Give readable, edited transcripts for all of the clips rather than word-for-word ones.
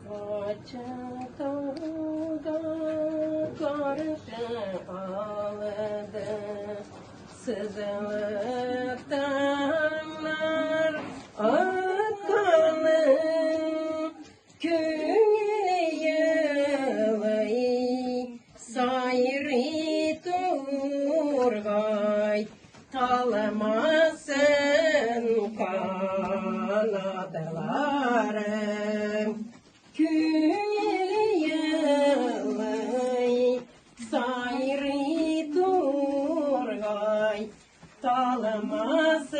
Açıkta karşı aldı, sızılıp damlar akanı, küngül yılay, sayri turgay, talamasın kanatlarım. Küngül yılay, sayri turgay, talamasın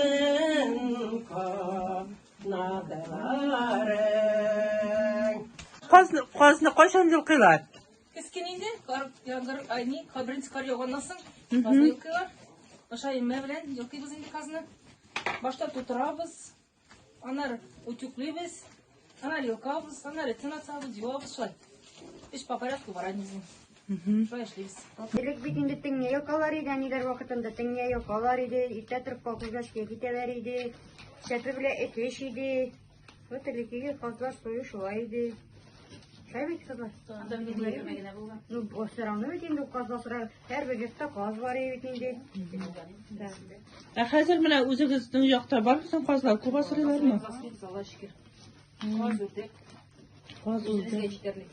kanatlarım. Казны, казны кайчан йолкыйлар? Кескен инде, кар, яңгыр, ай, ни, беренче кар яуганнан соң, казны йолкыйлар. Аша имә белән йолкыйбыз инде казны. Башта тутырабыз, аннары утюглыйбыз, аннары йолкабыз, аннары тын атабыз, юабыз шулай. Эш по порядку бара безнең. Шулай эшлибез. Элек бит инде теңгә йолкалар иде, әниләр вакытында теңгә йолкалар иде, иртә торып колхозга эшкә китәләр иде, чәпе белән эт эш иде. Вот элеккеге казлар сую шулай иде. Шулай бит, кызлар? Ну, все равно бит инде каз асра, һәрбер йортта каз бар иде бит инде. Да. Ә хәзер менә үзегезнең якта бармы соң казлар? Күп асрыйлармы? Асрыйбыз, Аллага шөкер. Каз, үрдәк. Каз, Үзебезгә үрдәк. җитәрлек.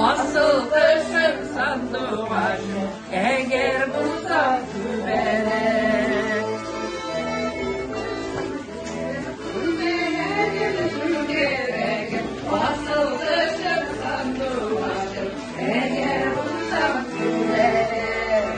Асыл кошым сандугачым, әгәр булса күбәләк. Күбәләгем, күгәрәгем, асыл кошым сандугачым, әгәр булса күбәләк.